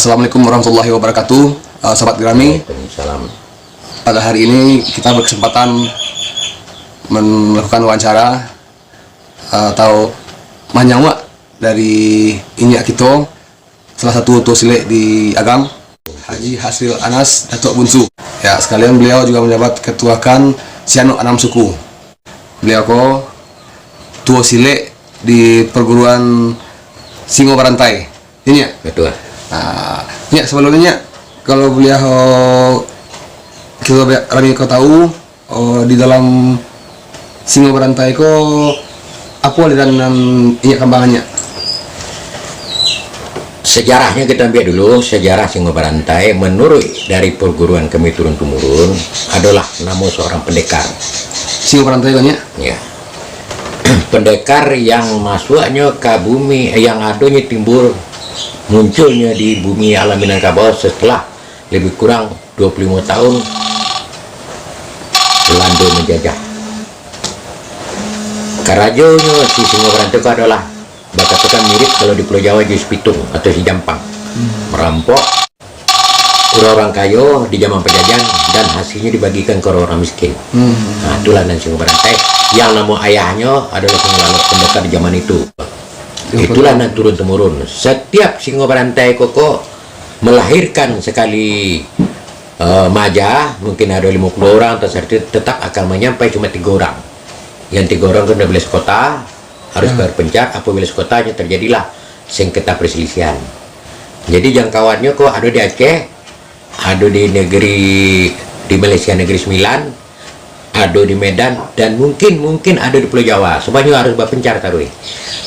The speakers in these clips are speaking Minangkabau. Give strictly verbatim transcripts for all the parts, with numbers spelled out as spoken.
Assalamualaikum warahmatullahi wabarakatuh. Eh, sahabat Gerami, Waalaikumsalam. Pada hari ini kita berkesempatan melakukan wawancara, eh, atau manyawak dari inyiak kito, salah satu tuo silek di Agam, Haji Hasril Anas, Datuk Bunsu. Ya, sekalian beliau juga menjabat ketuakan Sianok Anam Suku. Beliau ko tuo silek di perguruan Singo Barantai. Inyiak? Betul. Ah, inyiak, sebelum inyiak, kalau beliau, oh, kito be-, rami ko tahu, oh, di dalam Singo Barantai ko, apo aliran nan inyiak kambangan, inyiak? Sejarahnya kita ambil dulu, sejarah Singo Barantai menurut dari perguruan kami turun-temurun adalah namo seorang pendekar. Singo Barantai ko, inyiak? Ya. Pendekar yang masuknya ka bumi, yang adonyo timbul, munculnya di bumi alam Minangkabau setelah lebih kurang dua puluh lima tahun Belanda menjajah. Karajonyo si Singo Barantai ko adalah, bakatokan mirip kalau di Pulau Jawa jo si Pitung atau si Jampang. Hmm. Merampok urang-urang kayo di zaman penjajahan dan hasilnyo dibagikan ka urang-urang miskin. Hmm. Nah, itulah nan Singo Barantai. Yang namo ayahnyo adalah Singo Lalok, pendekar di zaman itu. Itulah nan turun-temurun. Setiap Singo Barantai ko, ko melahirkan sekali, eh, maja, mungkin ada lima puluh orang atau seratus, tetap akan menyampai cuma tiga orang. Yang tiga orang kan udah beres kota, harus bayar pencar, apabila sekotanya terjadilah sengketa perselisihan. Jadi jangkauannya ko ada di Aceh, ada di negeri, di Malaysia Negeri Sembilan, ada di Medan, dan mungkin, mungkin ada di Pulau Jawa. Sebanyak harus berpencar taruih.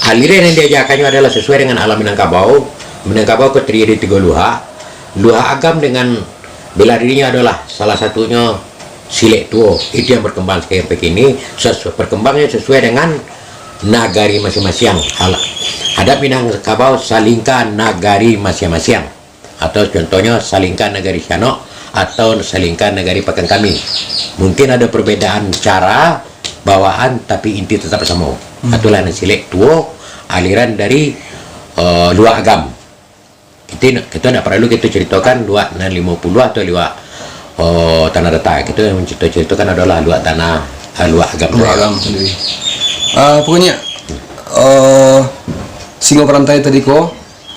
Aliran yang diajarkannya adalah sesuai dengan alam Minangkabau. Minangkabau ko terdiri dari tiga luhak. Luhak Agam dengan bela dirinya adalah salah satunya silek tuo. Itu yang berkembang sampai kini. Ses-, berkembangnya sesuai dengan nagari masing-masing. Al-, adat Minangkabau Salingka nagari masing-masing. Atau contohnya Salingka nagari Sianok atau Salingka nagari Pakan Kami. Mungkin ada perbedaan cara bawaan, tapi inti tetap samo. Hmm. Itulah nan silek tuo aliran dari, eh, Luak Agam. Kita, kita ndak perlu kita ceritakan Luak nan limo puluah atau Luak, oh, Tanah Datar. Kita yang cerita-ceritakan adalah Luak Tanah, ah, Luak Agam Luak saja. Agam sendiri. Ah, pokoknya, eh, Singo Barantai tadi ko,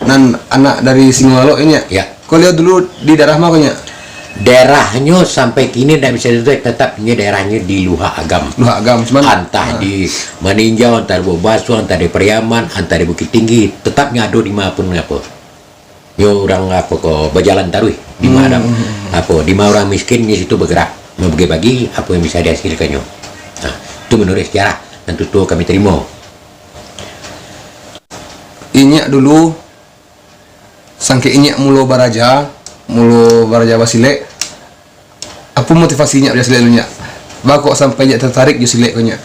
nan anak dari Singo Lalok ini, ya? Ya. Ko liau dulu di daerah ma ko, nyiak? Daerahnyo sampai kini ndak bisa ditentukan, tetap inyo daerahnyo di Luhak Agam. Luhak Agam, cuman, entah, ah, di Maninjau, entah di Bukitbasuah, entah di Pariaman, entah di Bukittinggi, tetap nyo ado di ma pun apo. Nyo urang apo ko bajalan taruih di ma ada, hmm, apo, di ma urang miskin, di situ bergerak, membagi-bagi apo yang bisa dihasilkannyo. Nah, itu menurut sejarah nan tuo-tuo kami terimo. Inyiak dulu, sangkek inyiak mulo baraja, mulo baraja basilek, apo motivasi inyiak baraja silek dulu, nyiak? Baa kok sampai inyiak tertarik jo silek ko, nyiak?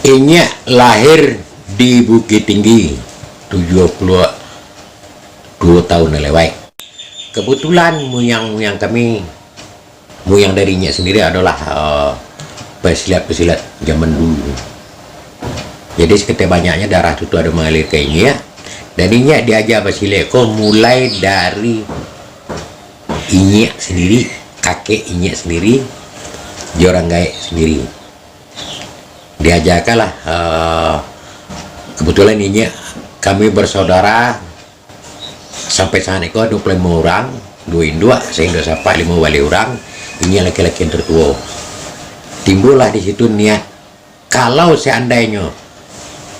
Inyiak lahir di Bukittinggi tujuah puluah duo tahun nan lewat. Kebetulan muyang-muyang kami, muyang dari inyiak sendiri adalah, eh, pesilat-pesilat zaman dulu. Jadi, seketek banyaknyo darah tu, tu ado mangalir ka inyiak. Dan inyiak diaja basilek ko mulai dari inyiak sendiri, kakek inyiak sendiri, jo urang gaek sendiri. Diajakanlah, eh, kebetulan inyiak, kami bersaudara, sampai saat iko duo puluah limo urang, duo induak, sainduak sapak, limo baleh urang, inyiak laki-laki yang tertuo. Timbullah di situ niat, kalau seandainyo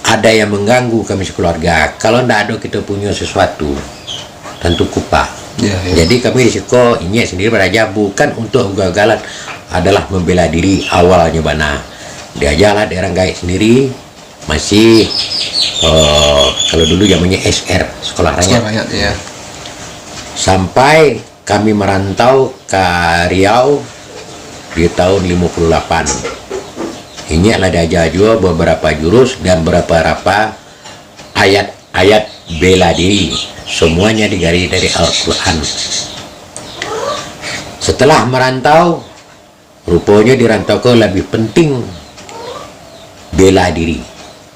ada yang mengganggu kami sekeluarga, kalau ndak ado kito punyo sesuatu, tantu kupak. Ya, ya. Jadi kami di siko, inyiak sendiri baraja bukan untuk ugal-ugalan, adalah membela diri awalnyo bana. Diajalah dek urang gaek sendiri, masih, eh, kalau dulu zamannya S R, sekolah rakyat. Sekolah rakyat, ya. Sampai kami merantau ka Riau di tahun limo puluah lapan. Inyiak lah diaja juo beberapa jurus dan beberapa ayat-ayat bela diri. Semuanya digali dari Al-Quran. Setelah merantau, ruponyo di rantau ko labiah penting bela diri.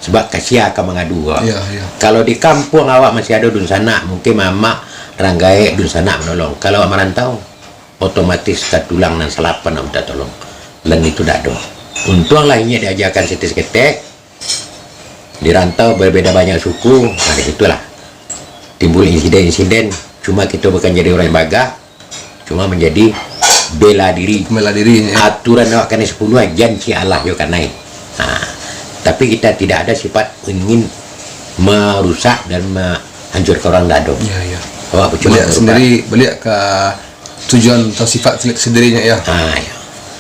Sebab ka sia ka mangadu awak. Ya, ya. Kalau di kampuang awak masih ado dunsanak, mungkin mamak rang gaek dunsanak manolong. Kalau marantau, otomatis ka tulang nan salapan nak minta tolong. Lan itu dak ado. Untuanglah inyo diajakan saketek-saketek, di rantau berbeda banyak suku, nah, di situlah timbul insiden-insiden. Cuma kito bukan jadi urang yang bagah, cuma manjadi bela diri. Bela diri, ya. Aturan awak kanai sapuluah, jan ciek alah jo kanai. Ha. Tapi kita tidak ada sifat ingin merusak dan menghancurkan orang, ndak ado. Ya, ya. Awak cuma baliak sendiri, baliak ka tujuan atau sifat sendirinya, ya. Ha, ya.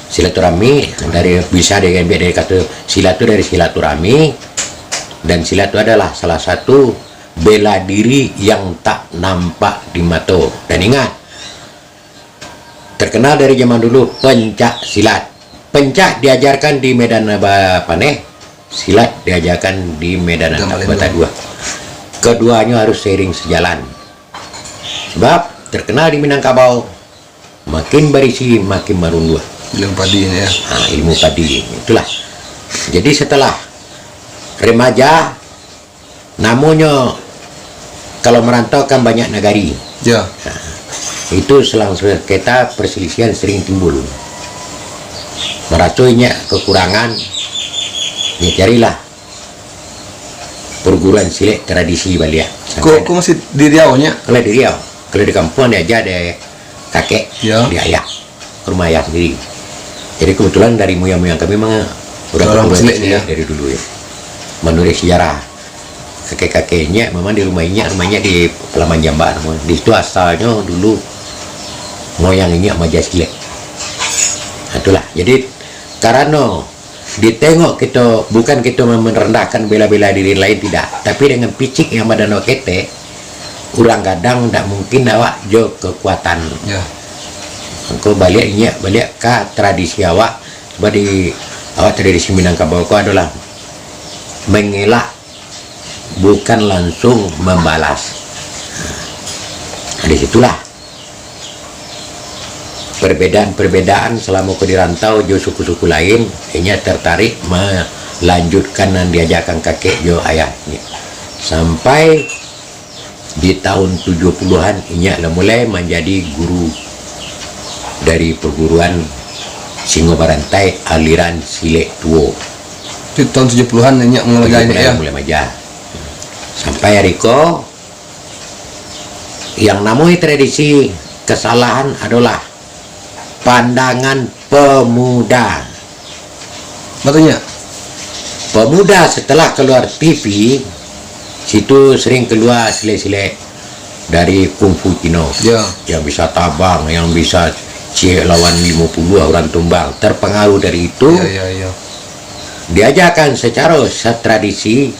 Silaturahmi dari, bisa diambil dari kata sila tu dari silaturahmi, dan silat tu adalah salah satu bela diri yang tak nampak di mato. Dan ingat, terkenal dari zaman dulu pencak silat. Pencak diajarkan di medan ba-, paneh, silat diajarkan di medan Medan Bataduah. Keduanyo harus seiring sejalan. Sebab terkenal di Minangkabau, makin barisi, makin marunduah. Ilmu padi, ya. Ha, ilmu padi. Itulah. Jadi, setelah remaja, namonyo, kalau marantau kan banyak nagari. Ya. Ha, itu selang sengketa, perselisihan sering timbul. Maraso inyo kekurangan, ya carilah perguruan silat tradisi baliak. Ko, Sampai ko masih di Riau, Nyak? Kalau di Riau, kalau di kampuang diaja dek kakek, Ya. di ayah, rumah ayah sendiri. Jadi kebetulan dari muyang-muyang kami memang udah Orang berguruan silat silat ya? dari dulu ya. Menurut sejarah kakek-kakek inyo memang di rumah inyo, rumah inyo di Palaman Jambak namonyo. Di situ asalnyo dulu moyang inyo maja silat. Nah, itulah. Jadi karano ditengok kito, bukan kito merendahkan bela-bela diri lain, tidak. Tapi dengan fisik yang badan awak ketek, urang gadang ndak mungkin awak jo kekuatan. Ya. Mangko baliak inyo, baliak ka tradisi awak. Sebab di awak tradisi Minangkabau ko adolah mengelak, bukan langsung membalas. Nah, di situlah perbedaan-perbedaan salamo ko di rantau jo suku-suku lain, inyo tertarik melanjutkan nan diajakan kakek jo ayah. Sampai di tahun tujuh puluhan, inyo lah mulai manjadi guru dari perguruan Singo Barantai aliran Silek Tuo. Itu tahun tujuh puluhan inyo mulai maja inyo, Mulai, ya? mulai maja. Sampai hari ko, yang namoi tradisi kesalahan adolah pandangan pemuda. Maksudnya? Pemuda setelah keluar T V, situ sering keluar silek-silek dari kungfu Cino. Ya. Yang bisa tabang, yang bisa ciek lawan limo puluah urang tumbang. Terpengaruh dari itu, Ya, ya, ya. diajarkan secara sa-, tradisi,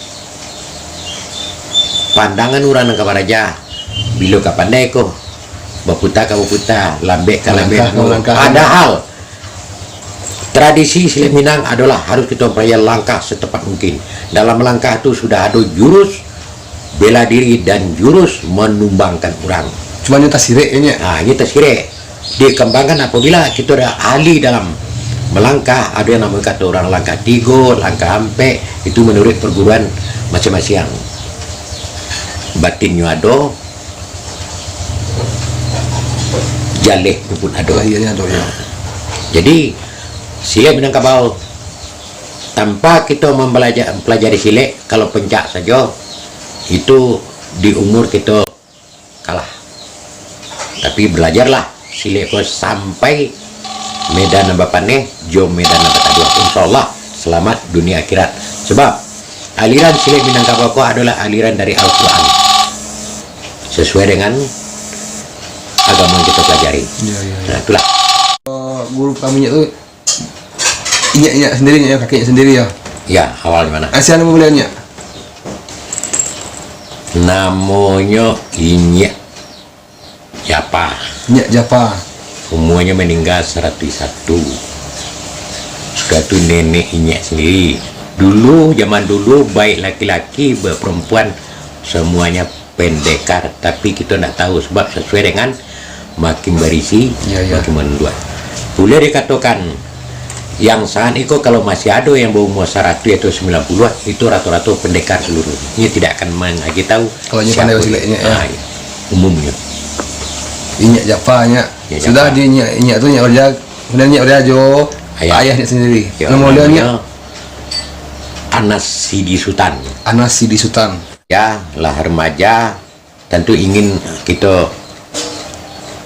pandangan urang nan ka baraja, bilo ka pandai ko, baputa ka baputa, lambek ka lambek. Malangkah ka malangkah. Padahal tradisi silek Minang adolah harus kito mempelajari langkah setepat mungkin. Dalam langkah tu sudah ado jurus bela diri dan jurus menumbangkan urang. Cuma nyo tasirek je, Nyak? Ah, nyo tasirek. Dikembangkan apabila kito ado ahli dalam melangkah, ado yang namo kato urang langkah tigo, langkah ampek, itu menurut perguruan masing-masing. Batinnyo ado, jaleh tu pun ado. Lahirnyo ado, ya. Jadi, silek Minangkabau, tanpa kito mempelaja-, mempelajari silek, kalau pencak sajo, itu di umur kito kalah. Tapi belajarlah silek ko sampai medan nan bapaneh jo medan nan bataduah. Insya Allah, selamat dunia akhirat. Sebab aliran silek Minangkabau ko adolah aliran dari Al-Quran. Sesuai dengan agama yang kita pelajari. Ya, ya, ya. Nah, itulah. Eh, guru kaminya tu, inyak-inyak sendiri, inyak kakek sendiri ya? Ya, awal di mana? Asia nama beliau, Nyak? Namonyo Inyak Japa. Inyak Japa. Umuanyo maningga saratuih satu. Sudah tu nenek Inyak sendiri. Dulu, zaman dulu, baik laki-laki, baik perempuan, semuanya pendekar. Tapi kito ndak tahu sebab sesuai dengan makin barisi, Ya, ya. makin manunduak. Buliah dikatokan, yang saat iko kalau masih ado yang baumua saratuih atau sambilan puluah, itu rato-rato pendekar seluruh. Inyo tidak akan mangaji tahu Kalau inyo siapa pandai dia. basilek inyo, ya. Ah, ya. Umumnyo. Inyiak Japa, Nyiak. Inyiak Sudah Japa. Di Inyiak, Inyiak tu Inyiak baraja, kemudian Inyiak baraja jo ayah, ayah Inyiak sendiri. Ayah Nama mulia Inyiak? Anas Sidi Sutan. Anas Sidi Sutan. Ya, lah remaja, tentu ingin kita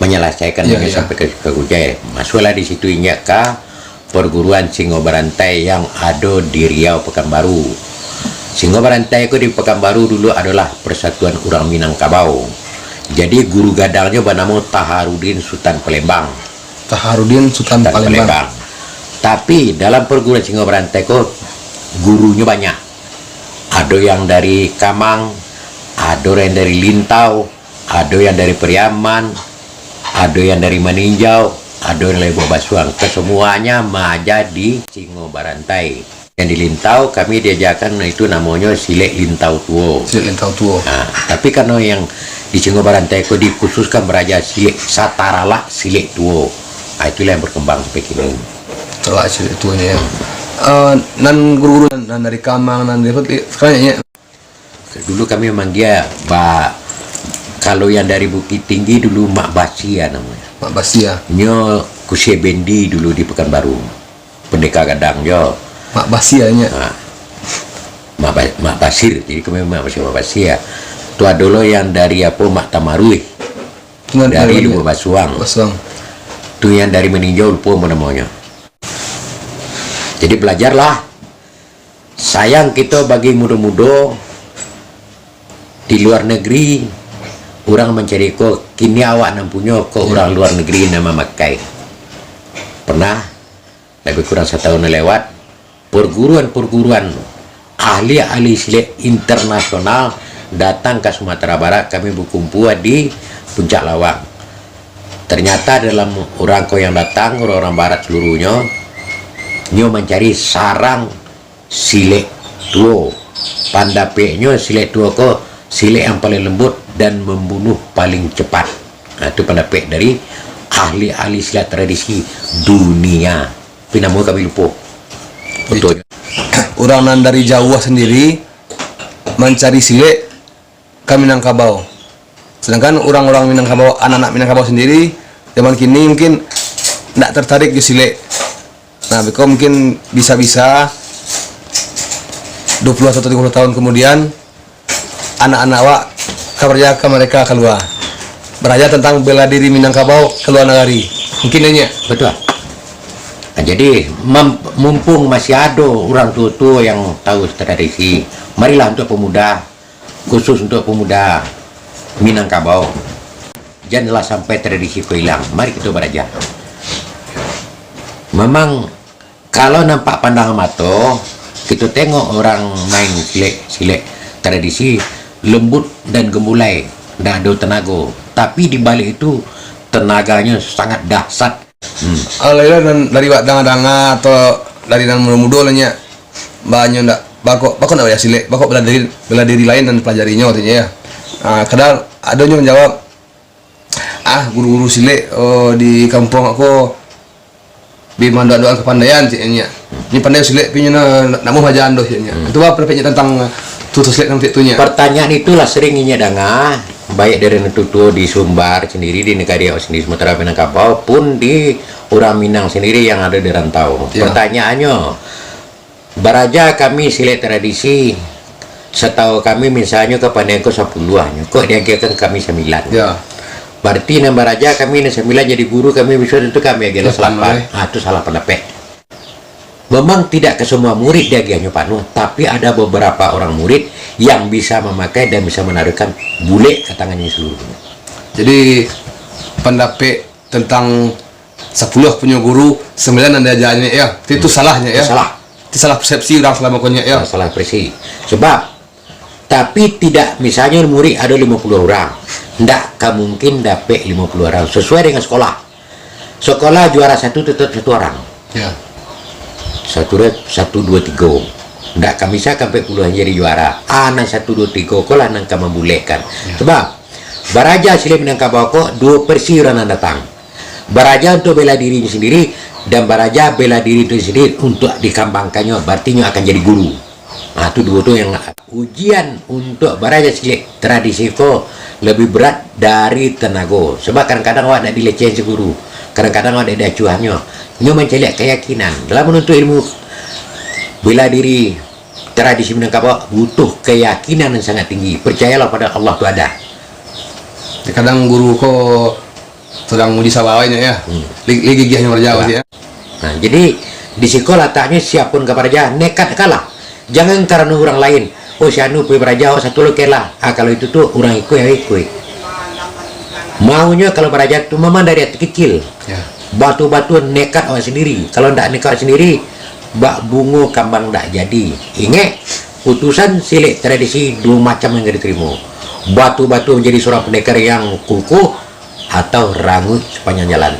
menyelesaikan, ya, ini ya, sampai ke, ke Kujai. Masuklah di situ Inyiak ka perguruan Singo Barantai yang ado di Riau, Pekanbaru. Singo Barantai ko di Pekanbaru dulu adolah Persatuan Urang Minangkabau. Jadi guru gadangnyo banamo Taharudin Sutan Palembang. Taharudin Sutan Sutan Palembang. Palembang. Tapi dalam perguruan Singo Barantai ko gurunyo banyak. Ado yang dari Kamang, ado yang dari Lintau, ado yang dari Pariaman, ado yang dari Maninjau, ado yang dari Lubuk Basuang. Kesemuanya maaja di Singo Barantai. Yang di Lintau, kami diajakan itu namonyo silek Lintau Tuo. Silek Lintau Tuo. Ha, tapi karano yang di Singo Barantai ko dikhususkan baraja silek Sataralak, silek Tuo. Ha, itulah yang berkembang sampai kini. Sataralak, silek Tuo, Nyiak, ya. Eh, nan guru-guru nan, nan dari Kamang, nan dari, sekarang, Nyiak, ya. Dulu kami manggil ba-, kalau yang dari Bukittinggi dulu Mak Basia namonyo. Mak Basia. Nyo Kusie Bendi dulu di Pekanbaru. Pendeka gadang jo. Mak Basia, Nyiak. Ha. Mak Ba-, Mak Basir. Jadi kami Mak Basir, Mak Basia. Tu ado lo yang dari apo, Mak Tamaruih. Dari Lubuk Basuang. Basuang. Tu yang dari Maninjau lupo apo namonyo. Jadi belajarlah. Sayang kito bagi mudo-mudo di luar negeri, urang mancari ko, kini awak nan punyo ko, ya, urang luar negeri nan mamakai. Pernah, lebih kurang satahun nan lewat, perguruan-perguruan ahli-ahli silek internasional datang ka Sumatera Barat, kami bakumpua di Puncak Lawang. Ternyata dalam urang ko yang datang, urang-urang barat seluruhnyo, nyo mancari sarang silek tuo. Pandapeknyo, silek tuo ko silek yang paling lembut dan membunuh paling cepat. Nah, itu pandapek dari ahli-ahli silat tradisi dunia. Tapi namo kami lupo. Betul. Urang nan dari jauah sendiri mancari silek ka Minangkabau. Sedangkan urang-urang Minangkabau, anak-anak Minangkabau sendiri, zaman kini mungkin ndak tertarik jo silek. Nah, beko mungkin bisa-bisa dua puluh atau tiga puluh tahun kemudian, anak-anak awak ka baraja ka mereka kalua. Baraja tentang bela diri Minangkabau ka lua nagari. Mungkin, Nyiak? Betul. Nah, jadi, mem-, mumpung masih ado urang tuo-tuo yang tahu tradisi, marilah untuk pemuda, khusus untuk pemuda Minangkabau. Janlah sampai tradisi ko ilang. Mari kito baraja. Memang, kalau nampak pandang mato, kito tengok urang main silek, silek tradisi lembut dan gemulai, ndak ado tenago. Tapi di balik itu, tenaganyo sangat dahsyat. Hmm. Alah, nan dari wak danga-danga atau dari nan mudo-mudo lah, Nyiak. Banyak ndak, bako, bako ndak payah silek, bako bela diri, bela diri lain nan pelajarinyo, katonyo, ya. Ah, kadang adonyo manjawab, "Ah, guru-guru silek, oh, di kampuang ko bi mandua-duaan kapandaian," ceknyo. "Nyo pandai silek, tapi nyo na-, ndak mau aja ando," ceknyo. Hmm. Itu apo pandapeknyo tentang tutur silek nan cek tu, Nyiak? Pertanyaan itulah sering inyo danga, baik dari nan tuo-tuo di Sumbar sendiri, di nagari awak sendiri, Sumatera Minangkabau, pun di urang Minang sendiri yang ado di rantau. Ya. Pertanyaannyo, baraja kami silek tradisi, satahu kami misalnyo kapandaian ko sapuluah nyo, kok diagiahkan kami sambilan? Ya. Berarti nan baraja kami nan sambilan jadi guru kami, bisa tentu kami agiah salapan, salapan. Ah, tu salah pandapek. Memang tidak ke semua murid diagiahnyo panuh, tapi ada beberapa orang murid yang bisa memakai dan bisa menaruhkan bulek ka tangannya seluruhnya. Jadi, pandapek tentang sapuluah punyo guru, sambilan nan diajahnyo, ya. Itu, hmm, salahnyo, ya. Itu salah. Itu salah persepsi urang salamo ko, Nyiak, ya. Salah persepsi. Sebab, tapi tidak, misalnyo murid ado limo puluah urang, ndak ka mungkin dapek limo puluah urang, sesuai dengan sekolah. Sekolah juara satu tetap satu orang. Ya. Satu re-, satu, dua, tiga. Ndak ka bisa ka ampek puluah jadi juara. Ah, nan satu, dua, tiga ko lah nan ka mambulekkan. Ya. Sebab, baraja silek Minangkabau ko duo versi urang nan datang. Baraja untuk bela diri sendiri, dan baraja bela diri itu sendiri untuk dikambangkannyo, berarti nyo akan jadi guru. Ha, tu duo tu yang ujian untuk baraja cilik tradisi ko lebih berat dari tenago. Sebab kadang-kadang awak nak dilecehan si guru, kadang-kadang awak nak diacuahnyo. Nyo mancaliak keyakinan dalam menuntut ilmu. Bela diri tradisi Minangkabau butuh keyakinan yang sangat tinggi. Percayalah pada Allah tu ada. Kadang guru ko sadang uji sabar awaknyo ya. Hmm. Li gigiahnyo baraja ya. Nah, jadi di siko lataknyo siapun ka baraja, nekat kalah. Jangan karano urang lain, oh si anu pai baraja, oh satu lo kelah. Ah, kalau itu tu urang ikuik yang ikuik. Maunyo kalau baraja tu memang dari hati kecil. Ya. Batu-batu nekat awak sendiri. Kalau ndak nekat awak sendiri, bak bungo kambang ndak jadi. Ingek, putusan silek tradisi duo macam yang ka diterimo. Batu-batu menjadi seorang pendekar yang kukuh atau ranguik sepanjang jalan.